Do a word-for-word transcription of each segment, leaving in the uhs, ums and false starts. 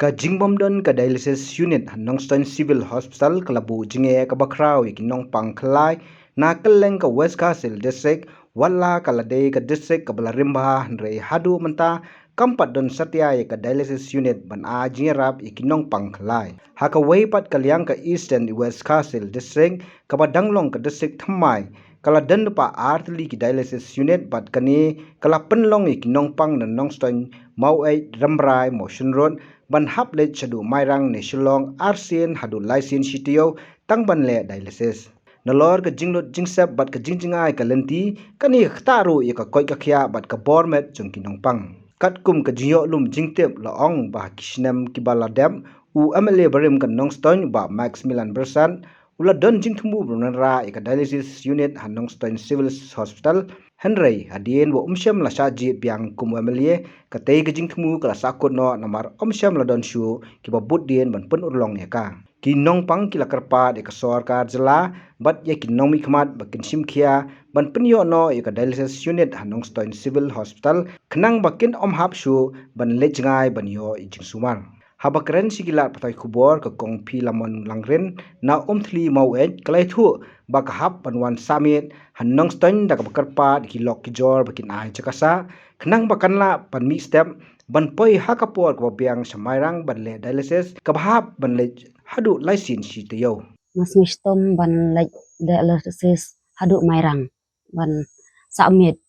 Ka jingbym don ka dialysis unit ha Nongstoiñ Civil Hospital ka la buh jingeh kaba khraw ïa ki nongpang khlai na kylleng ka West Khasi Hills District, wat la ka la dei ka district kaba la rim bha, hynrei haduh mynta kam pat don satia ïa ka dialysis unit ban ai jingïarap ïa ki nongpang khlai. Ha kawei pat ka liang, ka Eastern West Khasi Hills District, kaba dang long ka district thymmai, ka la don lypa ar tylli ki dialysis unit, bad kane ka la pynlong ïa ki nongpang na Nongstoiñ, Maweit, Rambrai, Mawshynrut ban hap leit shaduh Mairang ne Shillong arsien haduh laisien shi taïew tang ban leh dialysis. Nalor ka jinglut jingsep bad ka jingjngai ka lynti, kane ka ktah ruh ïa ka koit ka khiah bad ka bor met jong ki nongpang. Katkum ka jingïoh lum jingtip, la ong ba ha ki snem kiba la dep, u M L A barim ka Nongstoiñ, Bah Maximilan Bersad, u la don jingthmu ban wanrah ïa ka dialysis unit ha Nongstoiñ Civil Hospital, hynrei hadien ba um shym la shah jied biang kum u M L A, katei ka jingthmu ka la sahkut noh namar um shym la don shuh kiba bud dien ban pynurlong ïa ka. Ki nongpang ki la kyrpad ïa ka sorkar jylla bad ïa ki nongmihkhmat ba kin shim khia ban pynïoh noh ïa ka dialysis unit ha Nongstoiñ Civil Hospital, khnang ba kin ym hap shuh ban leit jngai ban ïoh ïa jingsumar. Haba kren sha ki lad pathai khubor, ka Kong Philamon Langrin na Umthli, Maweit, ka la ïathuh ba ka hap ban wan sah miet ha Nongstoiñ da kaba kyrpad ïa ki lok ki jor ba kin ai jaka sah, khnang ba kan lah ban mih step ban poi ha ka por kaba biang sha Mairang ban leh dialysis, kaba hap ban leit haduh laisien shi taïew. Nga sngew shitom ban leit dialysis haduh Mairang ban sah miet,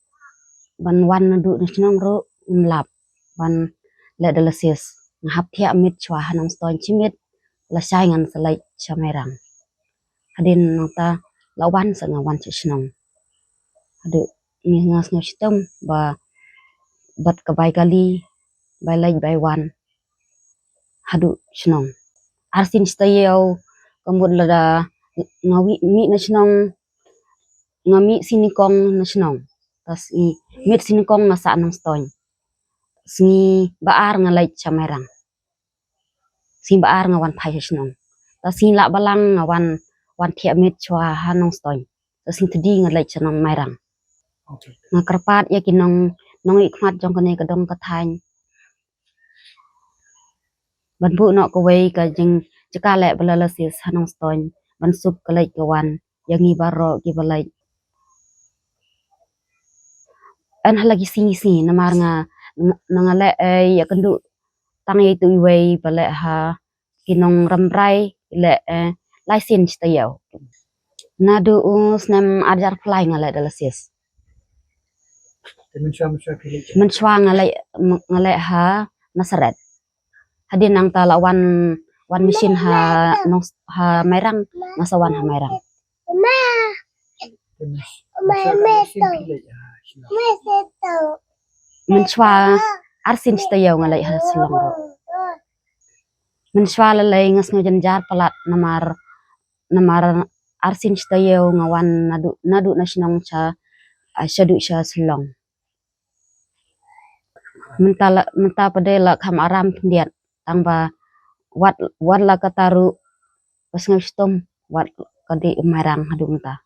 ban wan naduh na shnong ruh um lap ban leh dialysis. Nga hap thiah miet shuwa ha Nongstoiñ shi miet, lashai ngan sa leit sha Mairang. Hadien nangta la wan sa nga wan sha shnong. Haduh ngi, nga sngew shitom ba bad ka bai kali, bai leit bai wan haduh shnong. Arsien shi taïew ka mut lada nga wi-, mih na shnong, nga mih sien nyngkong na shnong. Ta sngi, miet sien nyngkong nga sah Nongstoiñ. Sngi ba ar nga leit sha Mairang. Sngi ba ar nga wan phai sha shnong. Ta sngi lah balang nga wan, wan thiah miet shuwa ha Nongstoiñ. Ta sngi tdie nga leit sha Nong Mairang. Okay. Nga kyrpad ïa ki nong, nongmihkhmat jong kane ka dong ka thaiñ ban buh noh kawei ka jing, jaka leh dialysis ha Nongstoiñ, ban suk ka leit ka wan ïa ngi baroh kiba leit. Yn hala ki sngi sngi namar nga, nga, nga leh, eh, ïakynduh tang ïa itu iwei ba leh ha ki nong Rambrai, leh, eh, laisien shi taïew. Naduh u snem ar hajar phra nga leh dialysis. Te mynshuwa, mynshuwa phi leh? Mynshuwa nga leh, nga leh ha Nasareth. Hadien nangta la wan, wan machine ha Nong, ha Mairang, nga sa wan ha Mairang. Te mynshuwa ka leh machine phi leh ha Shillong? Mynshuwa arsien shi taïew nga leit ha Shillong ruh. Mynshuwa lei lei nga sngew jynjar palat namar, namar arsien shi taïew nga wan naduh, naduh na shnong sha, ah, shaduh sha Shillong. Mynta la, mynta pat de la kham aram khyndiat, tang ba wat, wat la kata ruh ba sngew shitom, wat ka dei Mairang haduh mynta.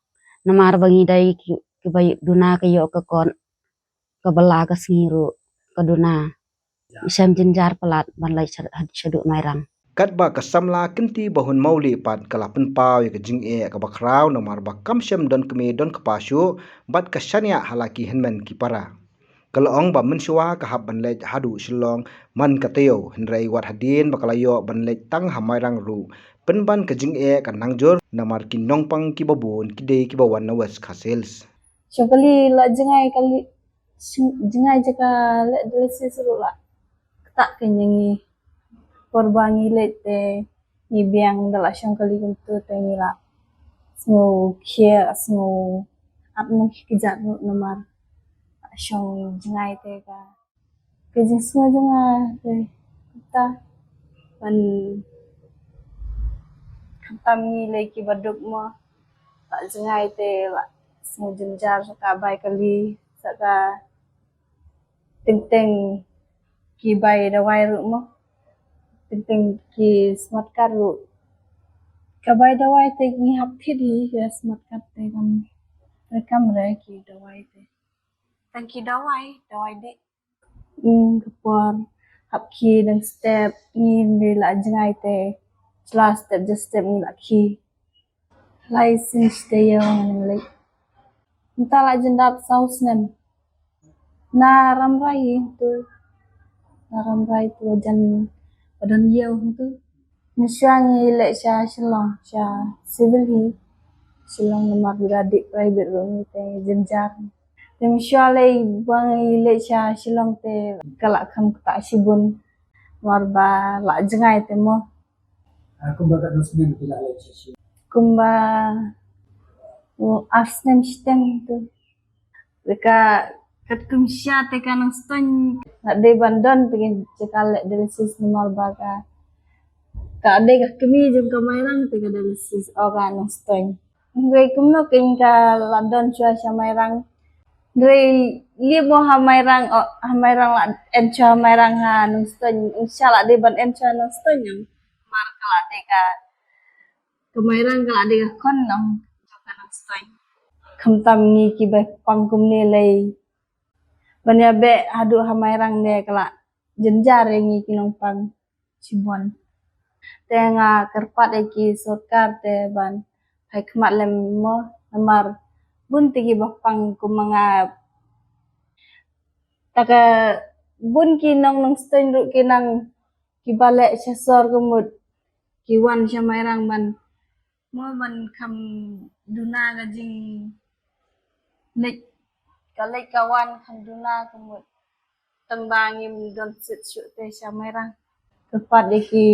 Namar ba ngi dei ki, kiba duna ka ïoh ka kot, ka bylla ka sngi ruh ka duna. Shem jynjar palat ban leit sha-, shaduh Mairang. Katba ka samla kynti Bahun Mawlieh pat ka la pynpaw ïa ka jingeh kaba khraw namar ba kam shem don kmie don kpa shuh bad ka shaniah ha la ki hynmen ki para. Ka la ong ba mynshuwa ka hap ban leit haduh Shillong man ka taïew, hynrei wat hadien ba ka la ïoh ban leit tang ha Mairang ruh, pynban ka jingeh ka nang jur namar ki nongpang kiba bun ki dei kiba wan na West Khasi Hills. Shong kali la jngai kali, shong, jngai jaka leh dialysis ruh la ktah ka ïa ngi. Por ba ngi leit te ngi biang da la shong kali kumtu te ngi la sngew khiah, sngew ap mih ki jat ruh namar la shong jngai te ka, ka jingsngew jong nga te kata ban khamtam ngi lei kiba duk mo. La jngai te la sngew jynjar sa ka bai kali, sa ka teng teng ki bai dawai ruh mo. Teng teng ki smat card ruh. Ka bai dawai te ngi hap thied hi ka smat card te kam, re kam re ki dawai te. Tang ki dawai, dawai dei. Hmm, ka por Lap khie dang step ngi, ngi la jngai te. Jla step ja step ngi la khie. Lai sien sdei ïa ngan leit. Mynta la jan dap saw snem. Na Rambrai hi tu. Na Rambrai tu jan ba don ïew hi tu. Mynshuwa ngi leit sha Shillong, sha civil hi. Shillong namar ba dei private ruh ngi te jynjar. Te mynshuwa lei ba ngi leit sha Shillong te ka la kham ktah shibun. Namar ba la jngai te mo. Ah, kumba katno snem phi la leit sha Shillong? Kumba, oh, ar snem shiteng tu. Te ka katkum sha te ka Nongstoiñ. Ka dei ban don te ka jaka leh dialysis namar ba ka, ka dei ka kmie jong ka Mairang te ka dialysis, o ka Nongstoiñ. Hynrei kumno kein ka la don shuwa sha Mairang. Hynrei lei mo ha Mairang, o, ha Mairang la en shuwa ha Mairang ha Nongstoiñ. Sha la dei ban en shuwa Nongstoiñ namar ka la dei ka, ka Mairang ka la dei ka khon nong jong ka Nongstoiñ. Khamtam ngi kiba pang kumne lei ban ïa beh haduh ha Mairang ne ka la jynjar ïa ngi ki nongpang shibun. Te nga kyrpad ïa ki sorkar te ban phai khmat lem mo, namar bun te kiba pang kum ma nga. Ta ka bun ki nong Nongstoiñ ruh ki nang kiba leh sha sor ka mut ki wan sha Mairang ban mo ban kham duna ka jingleit, ka leit ka wan kham duna ka mut. Tang ba ngim don sit shuh te sha Mairang. Kyrpad ïa ki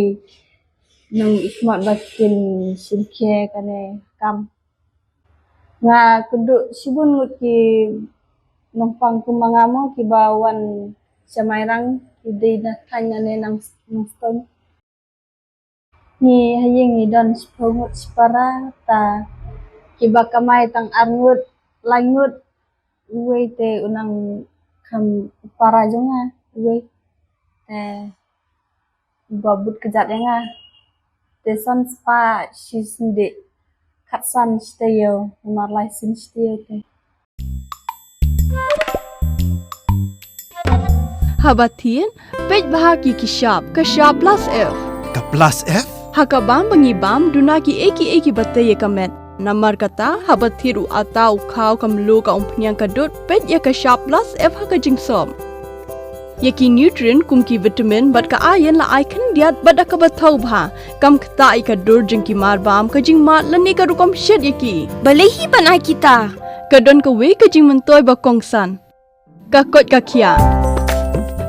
nongmihkhmat ba kin shim khia kane ka kam. Nga kynduh shibun ngut ki nongpang kum ma nga mo kiba wan sha Mairang, ki dei na thaiñ ne Nongstoiñ. Ngi ha ïing ngi don shiphew ngut shipara, ta kiba kamai tang ar ngut, lai ngut. Uwei te u nang kham para jong nga, uwei te uba bud kjat ïa nga. Te san spah shi snem dei khatsan shi taïew, namar lai sien shi taïew te. Haba thied, peit bha ki ki shap, ka shap plus F. Ka plus F? Ha ka bam ba ngi bam, duna kiei kiei kiba tei ïa ka met. Namar kata, haba thied u atta u khaw ka mluh ka umphniang ka dud, peit ïa ka shap plus F ha ka jingsop. Ïa ki nutrient kum ki vitamin bad ka iron la ai khyndiat bad da kaba thaw bha. Kam ktah ïa ka dur jong ki mar bam, ka jingmad lane ka rukom shet ïa ki. Balei hi ban ai kita? Ka don kawei ka jingmyntoi ba kongsan. Ka koit ka khiah.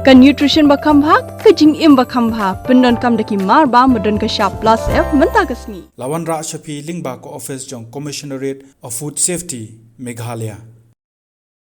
Ka nutrition ba kham bha, ka jingim ba kham bha. Pyndonkam da ki mar bam ba don ka shap plus F mynta ka sngi. La wanrah sha phi lyngba ka office jong Commissionerate of Food Safety, Meghalaya.